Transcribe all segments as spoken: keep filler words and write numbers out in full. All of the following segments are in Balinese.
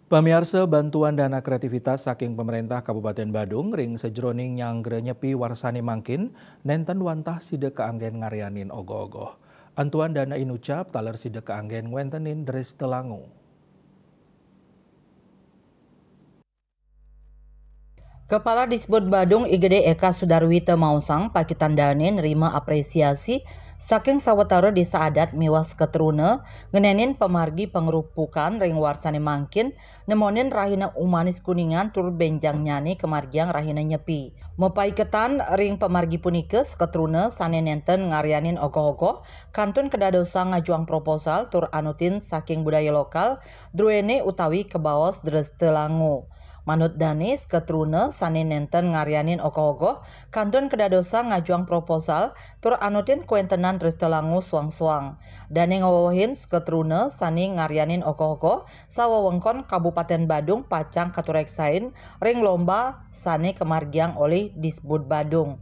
Pamiarsa, bantuan dana kreativitas saking pemerintah Kabupaten Badung ring sajroning nyanggra nyepi warsane mangkin nenten wantah sida kaanggen ngaryanin ogoh-ogoh. Antuan dana inucap taler sida kaanggen ngwentenin dresta langu. Kepala Disbud Badung I G D Eka Sudarwita maosang pakitan dane nrima apresiasi saking sawetara desa adat miwah seketruna ngenenin pamargi pangrupukan ring warsane mangkin nemonin rahina Umanis Kuningan tur benjangnyane kamargiang rahina Nyepi. Mapaiketan ring pamargi punika seketruna sane nenten ngaryanin ogoh-ogoh kantun kadadosang ngajuang proposal tur anutin saking budaya lokal druene utawi kabaos dresta langu. Manut dane, seketruna sane nenten ngaryanin ogoh-ogoh kantun kadadosang ngajuang proposal tur anutin kawentenan dresta langu suang-suang. Dane ngawewehin seketruna sane ngaryanin ogoh-ogoh sawewengkon Kabupaten Badung pacang katureksain ring lomba sane kamargiang olih Disbud Badung.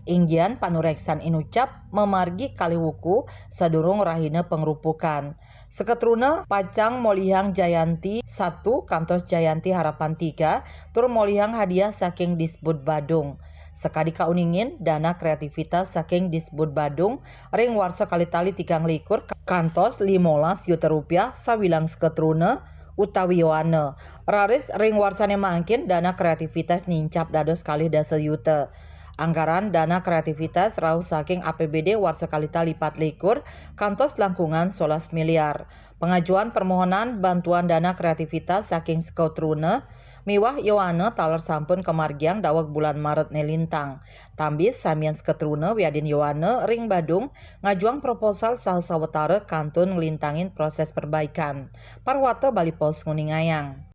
Inggian panureksan inucap mamargi kalih wuku sadurung rahina pangrupukan. Seketruna pacang molihang Jayanti satu kantos Jayanti Harapan tiga tur molihang hadiah saking Disbud Badung. Sakadi kauningin, dana kreativitas saking Disbud Badung ring warsa kalih tali tigang likur kantos limolas yuta rupiah sawilang seketruna utawi yowana. Raris ring warsane mangkin dana kreativitas nincap dados kalih dasa yuta. Anggaran dana kreativitas rauh saking A P B D warsa kalih tali pat likur kantos langkungan solas miliar. Pangajuan permohonan bantuan dana kreativitas saking seketruna miwah yowana taler sampun kamargiang daweg bulan Maret nelintang. Tambis samian seketruna wiadin yowana ring Badung ngajuang proposal saha sawetara kantun nglintangin proses perbaikan. Parwata Bali Post nguningayang.